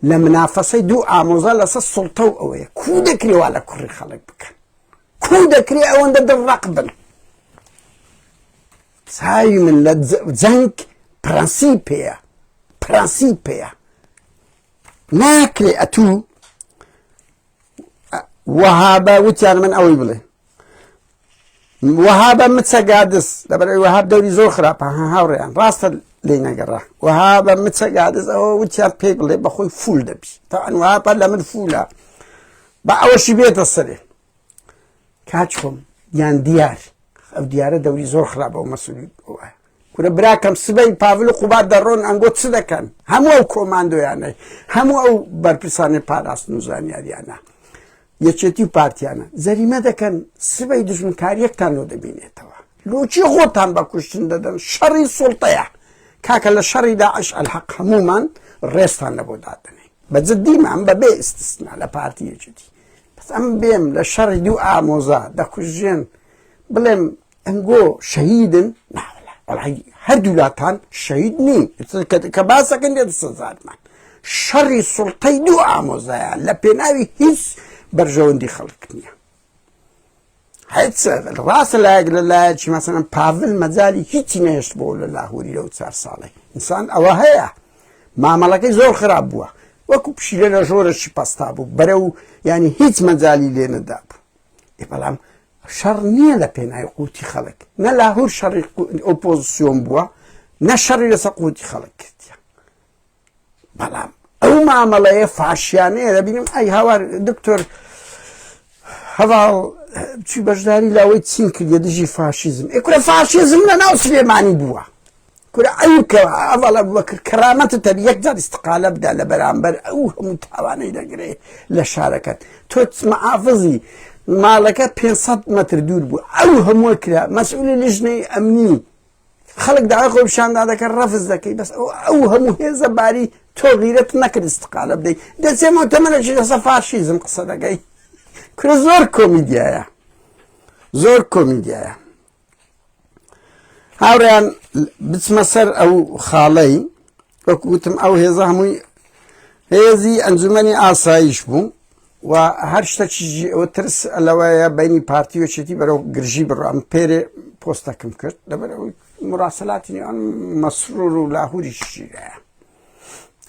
[SPEAKER 1] لە منافەسەی دوو ئامۆزا لەسەر سڵتە و ئەوەیە کو دەکرێ وا لە کوڕی خەڵک بکەن کو دەکرێ ئەوەندە دڵڕەق بن چاوی من لە جەنگ پرەنسیپ هەیە پرەنسیپ هەیە ناکرێ ئەتوو وەهابە وتیان من ئەوەی بڵێ وەهابە مچە گادس لەبەر وەهاب دەوری زۆر خراپە هاوڕێیان ڕاستە لێ نەگەڕا وەهابە مچە گادس ئەوە وتیان پێی بڵێ بەخۆی فول دەبی تا وەهابە لە من فولە بە ئەوەشی بێتە سەرێ کاچ خۆم یان دیار ئەو دیارە دەوری زۆر خراپە و مەسولی کورە براکەم سبەی پاڤل و قوباد دەڕۆن ئەنگۆ چ دەکەن هەموو ئەو کۆماندۆیانەی هەموو ئەو بەرپرسانی پاراستن و زانیاریانە یەکێتی و پارتیانە جەریمە دەکەن سبەی دژمنکاریەکتان لۆ دەبینێتەوە لۆچی خۆتان بە کوشتن دەدەن شەڕی سوڵتەیە کاکە لە شەڕی داعش ئەلحەق هەمومان ڕێستان لە بۆ دادەنێ بە جدیمان بە بێ ئیستسنا لە پارتی یەکێتی بەس ئەم بێم لە شەڕی دوو ئامۆزا دەکوژێن بڵێم ئەنگۆ شەهیدن ناوەلا. وەڵی هەردوولاتان شەهید نین کە باسەکەن لێ سەزارمان شەڕی سوڵتەی دوو ئامۆزایە لە پێناوی هیچ بەرژەوەندی خەڵک نییە. هیچ ڕاستە لایەک لە لایەکی مەسەلەن پاڤل مەجالی هیچی نەهێشت بۆ لە لاهوری لەو چار ساڵەی ئینسان ئەوە هەیە مامەڵەکەی زۆر خراپ بووە وەکو پشیلە لە ژۆرەشی پەستا بوو بەرەو ینی هیچ مەجالی لێ نەدابوو بەڵام شەڕ نییە لە پێناوی قوتی خەڵک نە لاهور شەڕی ئۆپۆزیسیۆن بووە نە شەڕی لەسەر قوتی خەڵک کردیە بەڵام ئەو مامەڵەیە فاشیانەیە دەبینم ئەی هاوار دکتۆر هەواڵ چی بەشداری لاوەی چین کردە دژی فاشیزم ئێ کورە فاشیزم لە ناو سلێمانی بووە کورە ئەو کە ئەڤڵە بەکر کەرامەتە تەبی یەک جار استقالە بدا لە بەرامبەر ئەو هەموو تاوانەی دەگرێ لە شارەکەت تۆ معافزی ماڵەکە 500 متر دوور بوو ئەو هەمووە کرا مەسئولی لیژنەی ئەمنی خەڵک داوای خۆپیشاندان دەکەن ڕەفز دەکەی بەس ئەو ئەو هەموو هێزە باری تۆ غیرەت نەکرد استقالە بدەی دەچێ مۆتەمەنێکی لەسەر فاشیزم قسە دەکەی کورە زۆر کۆمیدیایە زۆر کۆمیدیایە هاوڕیان بچمە سەر ئەو خاڵەی وەکو وتم ئەو هێزە هەمووی هێزی ئەنجومەنی ئاسایش بوو و هەر شتەکی ئەوە ترس لەوەیە بینی پارتی و یەکێتی بەرەو گرژی بڕام پێرێ پۆستەکەم کرد لەبەر ئەوەی مراسەلاتی نێوان مەسرور و لاهوری ژیرایە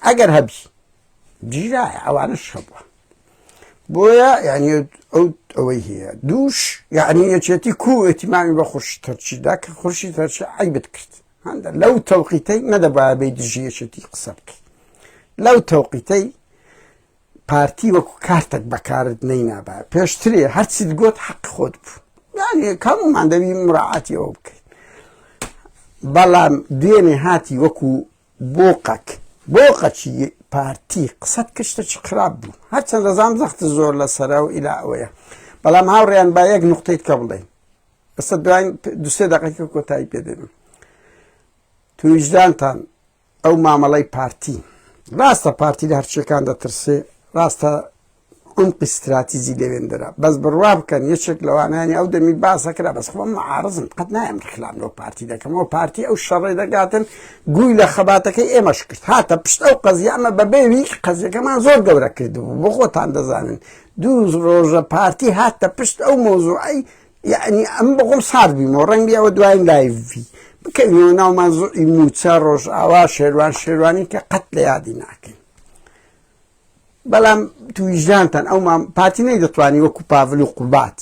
[SPEAKER 1] ئەگەر هەبی گیرایە ئەوانش هەبووە بۆیە یعنی ئەو ئەوەی هەیە دووش یعنی یەکێتی کو ئێتیمامی بە خورشی تەرچیدا کە خورشی تەرچی عیبت کرد هەندە لەو تەوقیتەی نەدەبایە بێی دژی یەکێتی قسە بکەی لەو تەوقیتەی پارتی وەکو کارتێک بەکارت نەینابا پێشترێ هەرچیت گوت حەق خۆت بوو یعنی کەممان دەبی مراعاتی ئەوە بکەین بەڵام دوێنێ هاتی وەکو بۆقەک بۆقەکی پارتی قسەت کشتە چ خراپ بوو هەرچەند دەزانم زەخت زۆر لەسەرە و ئیلا ئەوەیە بەڵام هاوڕێیان با یەک نقطەیت کە بڵێین ئێستا دواین دوسێ دقیقە کۆتایی پێدێنم تو ویژدانتان ئەو مامەڵەی پارتی ڕاستە پارتی لە هەرچیەکان دەترسێ ڕاستە عمقی ستراتیجی لەوێندرا بەس بڕوا بکەن یەکێک لەوانانی ئەو دەمی باسەکرا بەس خۆم معارزم قەت نایم ڕکلام لەو پارتی دەکەمەوە پارتی ئەو شەڕی دەگاتن گوی لە خەباتەکەی ئێمەش کرد هاتە پشت ئەو قەزیە ئەمە بەبێوی قەزیەکەمان زۆر گەورە کردبوو بۆ خۆتان دەزانن دوو ڕۆژە پارتی هاتە پشت ئەو مۆزوعی یعنی ئەم بەخۆم سارد بیمەوە ڕەنگی ئەوە دوایین لایڤی بکەوینەوە ناو مەزوعی موچە ڕۆژئاوا شێروان شێروانی کە قەت لە یادی ناکەین بەڵام تویژدانتان ئەو مام پارتی نەی دەتوانی وەکو پاڤل و قوبات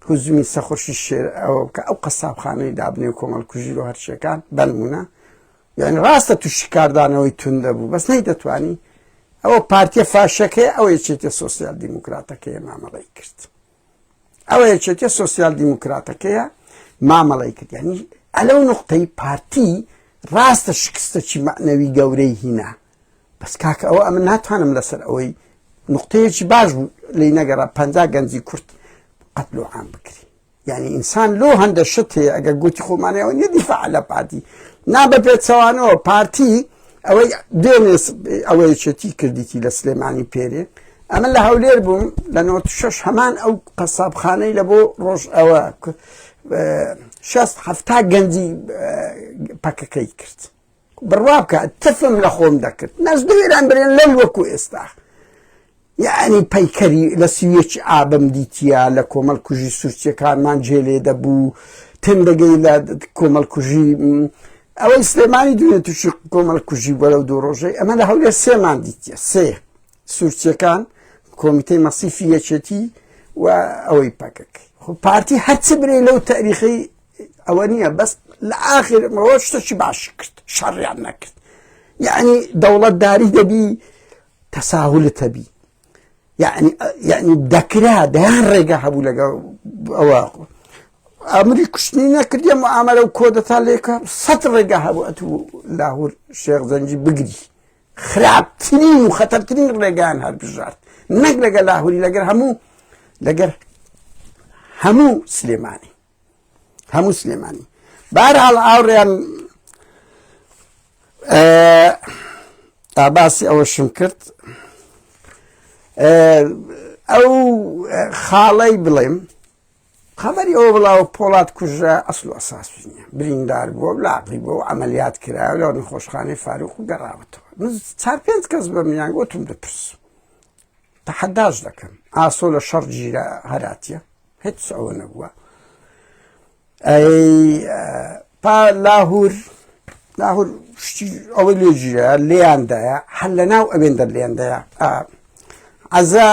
[SPEAKER 1] هزومی سەخۆشی شێر ئەوە بکە ئەو قەسابخانەی دابنێ و کۆمەڵکوژی و هەرچیەکان بەنمونە یعنی ڕاستە تووشی کاردانەوەی توندە بوو بەس نەی دەتوانی ئەوە پارتیە فاشەکەی ئەو یەکێتیە سۆسیال دیموکراتەکەی مامەڵەی کرد ئەوە یەکێتیە سۆسیال دیموکراتەکەیە مامەڵەی کرد یعنی ئەلەو نقطەی پارتی ڕاستە شکستەکی مەعنەوی گەورەی هینا بەس کاکە ئەوە ئەمن ناتوانم لەسەر ئەوەی نقطەیەکی باش بوو لی نەگەڕا پ گەنجی کورد قەتل و عام بکری یعنی ئینسان لۆ هەندە شت هەیە ئەگەر گوتی خۆمانەوە نیە دیفاع لە پارتی نا بە پێچەوانەوە پارتی ئەوەی دوێنێ ئەوە یەکێتی کردیتی لە سلێمانی پێرێ ئەمە لە هەولێر بووم لە 96 هەمان ئەو قەسابخانەی لە بۆ ڕۆژ ئەوە شەست هەفتا گەنجی پەکەکەی کرد بڕوا بکە تفم لە خۆم دەکرد نەزدوێران برێن لەل وەکو ئێستا یعنی پەیکەری لە سیویەکی ئابم دیتیە لە کۆمەڵ کوژی سوورچیەکانمان جێ لێ دەبوو تێم دەگەی لە کۆمەڵ کوژی ئەوەی سلێمانی دوێنێ تووشی کۆمەڵ کوژی بەرەو دوو ڕۆژەی ئەمە لە هەولێر سێمان دیتیە سێ سوورچیەکان کۆمیتەی مەسیفی یەکێتی و ئەوەی پەکەک خۆ پارتی هەرچی برێ لەو تاریخی ئەوە نییە بەس لە ئاخر ئەوە شتێکی باش کرد شەڕیان نەکرد یعنی دەوڵەتداری دەبی تەساهولت هەبی یعنی یعنی دەکرا دەیان ڕێگە هەبوو لەگەڵ ئەوە ئەمری کوشتنی نەکردیم و ئامەرە و کۆدەتا لێکە سەد ڕێگە هەبوو ئەتوو لاهور شێخ زەنجی بگری خراپترین و خەتەرترین ڕێگان هەربژارد نەک لەگەر لاهوری لەگەر هەموو لەگەر هەموو سلێمانی هەموو سلێمانی بارحاڵ ئاوڕیان باسی ئەوەشم کرد ئەو خاڵەی بڵێم. خەبەری ئەوە بڵاوە پۆڵات کوژرا ئەسل و ئەساسی نییە بریندار بووە و لاقی بووە و عەمەلیات کرایە لە نەخۆشخانەی فاروق و گەڕاوەتەوە من چار پێنج کەس بە منیان گوتم دەپرسم تەحەداش دەکەم ئاسۆ لە شەڕ گیرا هەراتیە هیچ ئەوە نەبووە ئەی پا لاهور لاهور شتی ئەوەی لێ گیرا لێیاندایە هەر لە ناو ئەوێن دەر لێیاندایە عەزا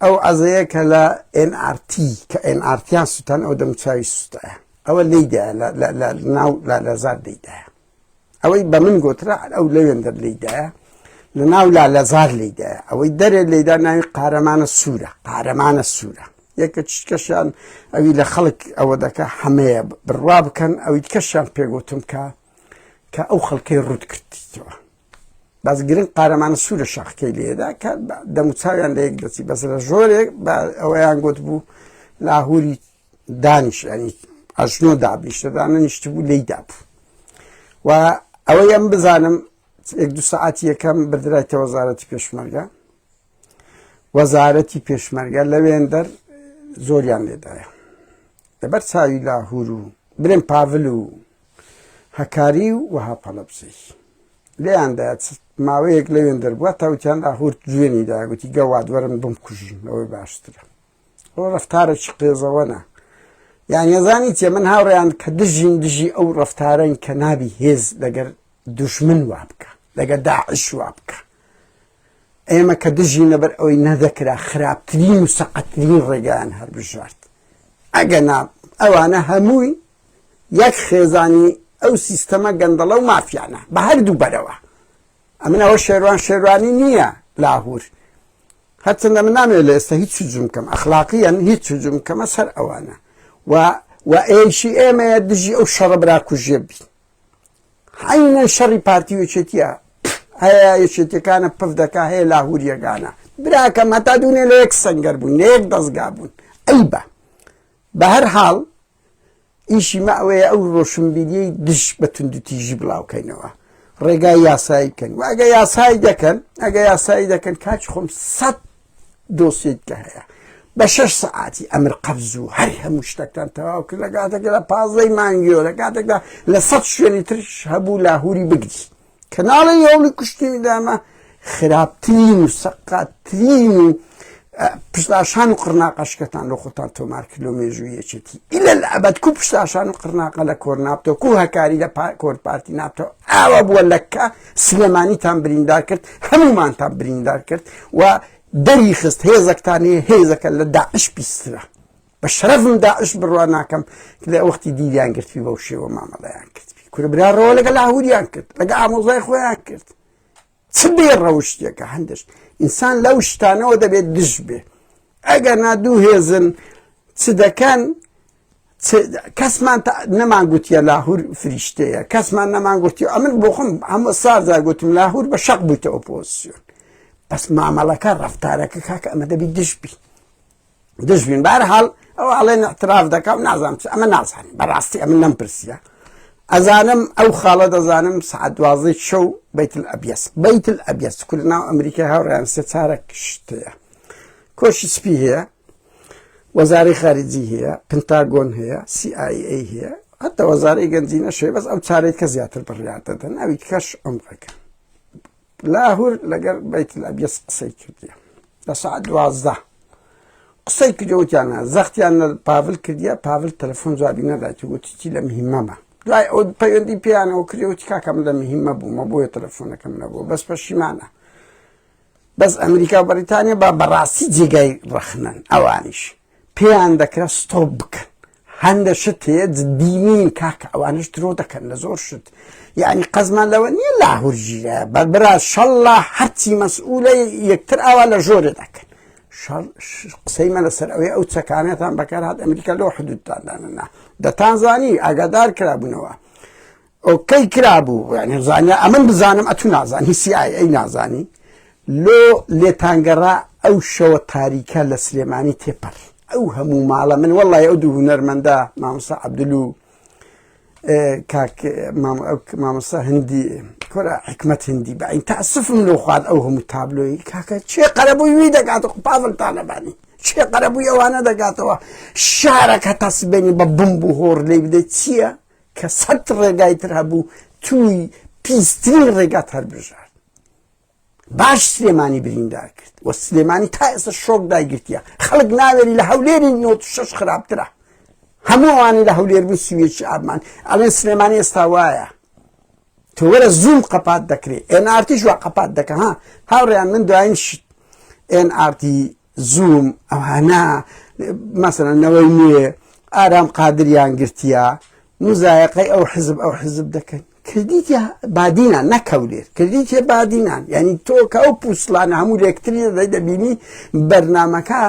[SPEAKER 1] ئەو عەزەیە کە لە NRT کە NRTیان سوتان ئەو دەموچاوی سوتایە ئەوە لێیدایە لە ناو لالەزار لێیدایە ئەوەی بە من گۆترا ئەو لەوێن دەر لێیدایە لە ناو لالەزار لێیدایە ئەوەی دەرێ لێدا ناوی قارەمانە سوورە قارەمانە سوورە یەکە چکەشیان ئەوی لە خەڵک ئەوە دەکە حەمەیە بڕوا بکەن ئەوی کەشیان پێگوتم کە کە ئەو خەڵکەی ڕوت کردیتەوە بەس گرنگ قارەمانە سوورە شاخکەی لێدا کە دەموچاویان لە یەک دەچی بەس لە ژۆرێک ئەوەیان گوت بوو لاهوری دانیش ینی ئەژنۆ دابنیشتە دانەنیشت بوو لی دابوو و ئەوەی ئەم بزانم یەک دو سەعات یەکەم بردرایتە وەزارەتی پێشمەرگە وەزارەتی پێشمەرگە لەوێندەر زۆریان لێدایە لەبەر چاوی لاهور و برێن پاڤل و هەکاری و وەها پەڵەبزەی لێیاندا ماوەیەک لەوێن دەربووە تاوتیان لاهور جوێنی دا گوتی گەواد وەرن بمکوژن ئەوەی باشترە ئەو ڕفتارێکی قێزەوەنە یان یەزانی چێ من هاوڕێیان کە دژین دژی ئەو ڕفتارەن کە نابی هێز لەگەر دوژمن وا بکە لەگەر داعش وا بکە ئێمە کە دژین لەبەر ئەوەی نەدەکرا خراپترین و سەقەترین ڕێگایان هەربژارد ئەگەنا ئەوانە هەمووی یەک خێزانی ئەو سیستەمە گەندەڵە و مافیانە بە هەردوو بەرەوە ئەمن ئەوە شێروان شێروانی نییە لاهور هەرچەندە من نامەوێت لە ئێستا هیچ هجوم کەم ئەخلاقیان هیچ هجوم کەمە سەر ئەوانە و و ئێشی ئێمەیە دژی ئەو شەڕە براکوژیە بین عەینەن شەڕی پارتی و یەکێتیە هەیە یەکێتیەکانە پف دەکا هەیە لاهوریەکانە براکەم هەتا دوونێ لە یەک سەنگەر بوون لە یەک دەستگا بوون ئەی بە بە هەر حاڵ ئیشی مە ئەوەیە ئەو ڕۆشنبیریەی دژ بە توندوتیژی بڵاوکەینەوە ڕێگای یاسایی بکەن و ئەگە یاسایی دەکەن ئەگە یاسایی دەکەن کاچ خۆم سەد دۆسیەی کە هەیە بە شەش سەعاتی ئەمر قەبز و هەر هەموو شتەکان تەواو کرد لە کاتێکدا لە پازدەی مانگیۆ لە کاتێکدا لە سەد شوێنی ترش هەبوو لاهوری بگری کەناڵی هەوڵی کوشتنی دامە خراپترین و سەقاترین و پشتاشان و قڕناقەشکەتان لە خۆتان تۆمار کرد لۆ مێژووی یەکێتی ئیلە ئەبەد کو پشتاشان و قڕناقە لە کۆر نابتەوە کو هەکاری لە کۆر پارتی نابتەوە ئاوا بووە لەکە سلێمانیتان بریندار کرد هەموومانتان بریندار کرد و دەری خست هێزەکتان هەیە هێزەکە لە داعش پیسترە بە شەرەفم داعش بڕوا ناکەم لە وەختی دیلیان گرتبی بەو شێوە مامەڵەیان کردبی کورە برا ڕەوە لەگەڵ لاهوریان کرد لەگە ئامۆزای خۆیان کرد چ بێ ڕەوشتێکە هەندش ئینسان لەو شتانەوە دەبێت دژ بێ ئەگەر نا دوو هێزن چ دەکەن کەسمان نەمان گوتیە لاهور فریشتەیە کەسمان نەمان گوتی ئەمن بۆ خۆم هەموو سازا گوتم لاهور بە شەق بوویتە ئۆپۆزیسیۆن بەس مامەڵەکە ڕفتارەکە کاکە ئەمە دەبی دژ بی دژ بین بارحاڵ ئەو ئەڵێن اعتراف دەکا و نازانم چ ئەمە نازانم بەڕاستی ئەمن نەم پرسیە ئەزانم ئەو خاڵە دەزانم سعات دوازدەی شەو بەیت الئەبیەس بەیت الئەبیەس کورد ناو ئەمریکا هاوڕێیان سێ چارەک شتەیە کۆشی سپی هەیە وەزارەی خارجی هەیە پنتاگۆن هەیە CIA هەیە حتا وەزارەی گەنجینەش هەیە بەس ئەو چارەی کە زیاتر بڕیار دەدەن ئەوی کەش عمقەکە لاهور لەگەر بەیت الئەبیەس قسەی کردیە لە ساعت 12 قسەی کردی وتیانە زەختیان لە پاڤل کردیە پاڤل تەلەفۆن جوابی نەدایت وتی چی لە مهمەمە دوای ئەو پەیوەندی پێیانەوە کردی وتی کاکەم لە مهمە بوومە بۆیە تەلەفۆنەکەم نەبوو بەس پەشیمانە بەس ئەمریکا و بەریتانیا بە بەڕاستی جێگای ڕەخنەن ئەوانیش پێیان دەکرا stop بکەن هەندە شت هەیە جدی نین کاکە ئەوانش درۆ دەکەن لە زۆر شت یعنی قەزمان لەوە نییە لاهور ژیرە بەربرا شەڵڵا هەرچی مەسئولە یەکتر ئاوا لە ژۆرێ دەکەن قسەی مە لەسەر ئەوەی ئەو چەکانەتان بەکار هات ئەمریکا لۆ حدودتان دانەنا دەتان زانی ئاگادار کرابوونەوە ئۆکەی کرابوو یعنی زانیا ئەمن بزانم ئەتو نازانی CIA نازانی لۆ لێتانگەڕا ئەو شەوە تاریکە لە سلێمانی تێپەڕ ئەو هەموو ماڵە من وەڵی ئەو دوو هونەرمەندە مامۆستا عەبدول و کاک مامۆستا هندی کۆرە حکمت هندی بە این تاسفم لۆ خوارد ئەو هەموو تابلۆی کاکە چێ قەرەبووی وی دەکات پاڤل تالەبانی کێ قەرەبووی ئەوانە دەکاتەوە؟ شارەک هەتا سبەینێ بە بمب و هۆڕ لێی بدەیت چییە؟ کە سەت ڕێگای تر هەبوو توی پیسترین ڕێگات هەربژارد. باش سلێمانی بریندار کرد و سلێمانی تا ئێستا شۆک دایگرتیە خەڵک ناوێری لە هەولێری 96 خراپترە هەموو ئەوانەی لە هەولێر بوون سویەکی ئابمان ئەڵێن سلێمانی ئێستا وایە تۆ وەرە زووم قەپات دەکرێ ئێنئارتیش وا قەپات دەکە ها هاوڕێیان من دوایین شت ئێنئارتی زووم ئەوانە مەسەلەن نەوەی نوێ ئارام قادریان گرتیە مزایەقەی ئەو حزب ئەو حزب دەکەن کردیتە بادینان نەک هەولێر کردیتە بادینان یعنی تۆ کە ئەو پوسڵانە هەموو لێکتری دەدەی دەبینی بەرنامەکە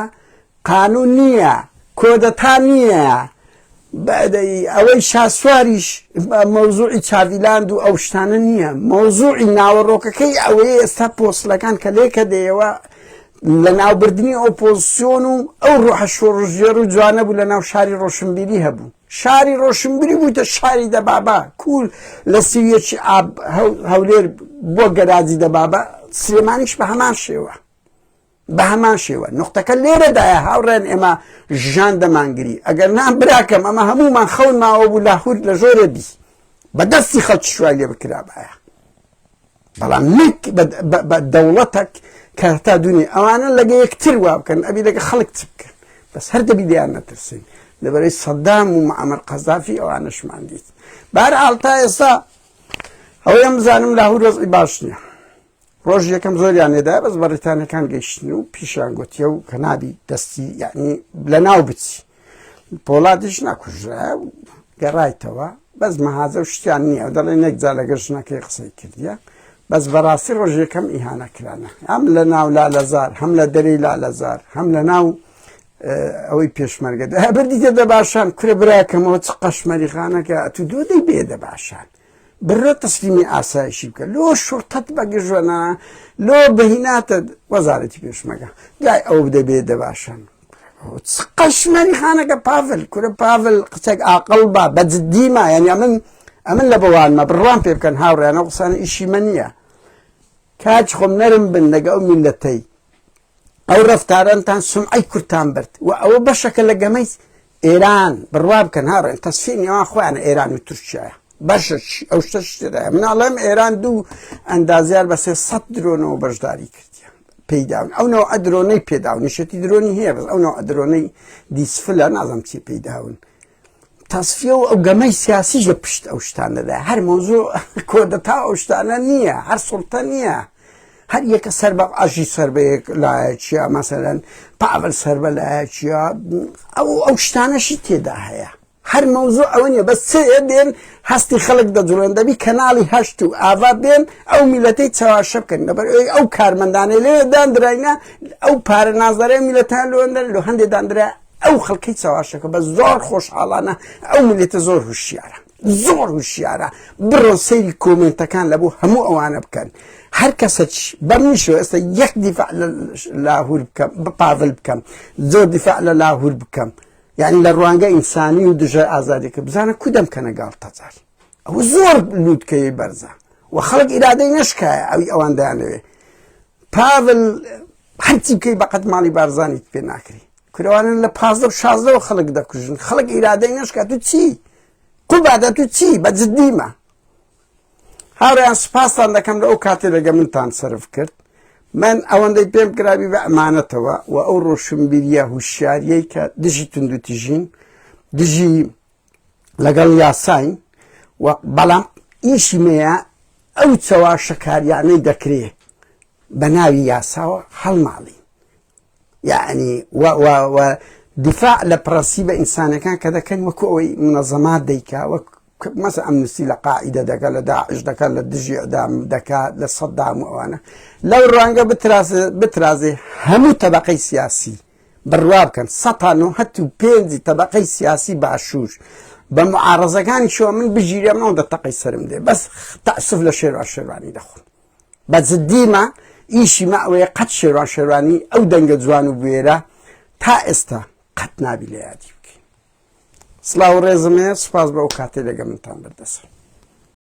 [SPEAKER 1] قانون نییە کۆدەتا نییە ئەوەی شاسواریش مەوزوعی چاڤیلاند و ئەو شتانە نییە مەوزوعی ناوەڕۆکەکەی ئەوەیە ئێستا پۆسلەکان کە لێکە دەیەوە لە ناوبردنی ئۆپۆزیسیۆن و ئەو ڕۆحە شۆڕشگێڕ و جوانە بوو لە ناو شاری ڕۆشنبیری هەبوو شاری ڕۆشنبیری بوویتە شاری دەبابە کول لە سیویەکی ئاب هەولێر بۆ گەراجی دەبابە سلێمانیش بە هەمان شێوە بە هەمان شێوە نوختەکە لێرەدایە هاوڕێن ئێمە ژان دەمانگری ئەگەر نا براکەم ئەمە هەموومان خەون ماوە بوو لاهور لە ژۆرێ بی بە دەستی خەڵکی شوای لێ بکرابایە بەڵام نەک بە دەوڵەتەک کە تا دونی ئەوانە لەگە یەکتر وا بکەن ئەبی لەگە خەڵک چ بکەن بەس هەر دەبی لێیان نەترسین لەبەرەی سەدام و معەمەر قەزافی ئەوانەشمان دیت بارحاڵ تا ئێستا ئەوەیە بزانم لاهور وەزعی باش نییە ڕۆژی یەکەم زۆریان لێدا بەس بەڕیتانەکان گەیشتن و پیشیان گوتیە و کە نابی دەستی یعنی لە ناو بچی پۆڵادیش نەکوژرا و گەڕایتەوە بەس مەهازە و شتیان نییە دەڵێ نێک جا لەگەر ژنەکەی قسەی کردیە بەس بەڕاستی ڕۆژ یەکەم ئیهانە کرانە هەم لە ناو لالەزار هەم لە دەری لالەزار هەم لە ناو ئەوەی پێشمەرگە بردیتە دەباشان کورە براکەمەوە چ قەشمەری خانەکە ئەتو دۆ دەی بێ دەباشان بڕۆ تەسلیمی ئاسایشی بکە لۆ شوڕتەت بەگژوەنا لۆ بهیناتە وەزارەتی پێشمەگە دوای ئەو دەبێ دەباشان قەشمەری خانەکە پاڤل کورە پاڤل قچێک ئاقڵ با بە جدی ما یعنی ئەمن ئەمن لە بەوانمە بڕوان پێ بکەن هاوڕیانە قسانە ئیشی من نییە کاچ خۆم نەرم بن لەگە ئەو میلەتەی ئەو ڕەفتارەنتان سومعەی کوردتان برد و ئەوە بەشەکە لە گەمەی ئێران بڕوا بکەن هاڕێن تەسفی نێوان خۆیان ئێران و تورکیایە بەشە ئەو شتەش تێدایە مناڵم ئێران دوو ئەندازیار بە 300 درۆنەوە بەشداری کردیان پێیداون ئەو نەوە درۆنەی پێداون نیشەتی درۆنی هەیە بەس ئەو نەوە درۆنەی دیسفلە نازم چی پێیداون تەسفیە و ئەو گەمەی سیاسیش لە پشت ئەو شتانەدا هەر مەوزوع کۆدەتا ئەو شتانە نییە هەر سوڵتە نییە هەر یەکە سەر بە ئەژی سەر بە یەک لایەکیە مەسەلەن پاڤل سەر بە لایەکیە ئەو ئەو شتانەشی تێدا هەیە هەر مەوزوع ئەوە نییە بەس چێ بێن هەستی خەڵک دەجوڵێن دەبی کەناڵی هەشت و ئاڤا بێن ئەو میلەتەی چەواشە بکەن لەبەر ئەوەی ئەو کارمەندانەی لێ داندراینە ئەو پارە نازدارەی میلەتان لۆندەر لۆ هەندێ داندرا ئەو خەڵکەی چەواشەکە بە زۆر خۆشحاڵانە ئەو میلەتە زۆر هوشیارە زۆر هوشیارە بڕۆن سەیری کۆمێنتەکان لە بۆ هەموو ئەوانە بکەن هەر کەسەچ بەمنیشەوە ئێستا یەک دیفاع لە لاهور بکەم پاڤل بکەم زۆر دیفاع لە لاهور بکەم یعنی لە ڕوانگە ئینسانی و دژە ئازادیەکە بزانە کو دەمکەنە گاڵتەجار ئەوە زۆر لووتکەی بەرزە و خەڵک ئیرادەی نەشکایە ئەوی ئەوان دەیانەوێ پاڤل هەرچی بکەی بەقەت ماڵی بارزانیت پێ ناکری کورەوانن لە پازدە و شازدەوە خەڵک دەکوژن خەڵک ئیرادەی نەشکا تو چی قوبادە تو چی بە جدیمە هاوڕێیان سوپاستان دەکەم لە ئەو کاتێ لەگە منتان سەرف کرد من ئەوەندەی پێم کرابی بە ئەمانەتەوە و ئەو ڕۆشنبیریە هوشیاریەی کە دژی توندوتیژین دژی لەگەڵ یاساین و بەڵام ئیشی مەیە ئەو چەواشەکاریانەی دەکرێ بە ناوی یاساوە هەڵماڵین یعنی و و و دیفاع لە پرەنسیبە ئینسانەکان کە دەکەن وەکو ئەوەی منەزەمات دەیکا وەک مەسە ئەمنستی لە قاعیدە دەکا لە داعش دەکات لە دژی ئەدام دەکات لە سەدام و ئەوانە لەو ڕوانگە بترازێ هەموو تەبقەی سیاسی بڕوا بکەن سەتا نۆهەت و پێنجی تەبقەی سیاسی باشوور بە معارەزەکانی شەوە من بژیرێم ئەوەندە تەقەی سەرم دێ بەس تەسف لە شێروان شێروانی دەخۆم بە جدیمە ئیشی مە ئەوەیە قەت شێروان شێروانی ئەو دەنگە جوان و بوێرە تا ئێستا قەت نابی لە یادی بکەین سڵاو ڕێزم هەیە سوپاس بە ئەو کاتەی لەگە منتان بردەسەر.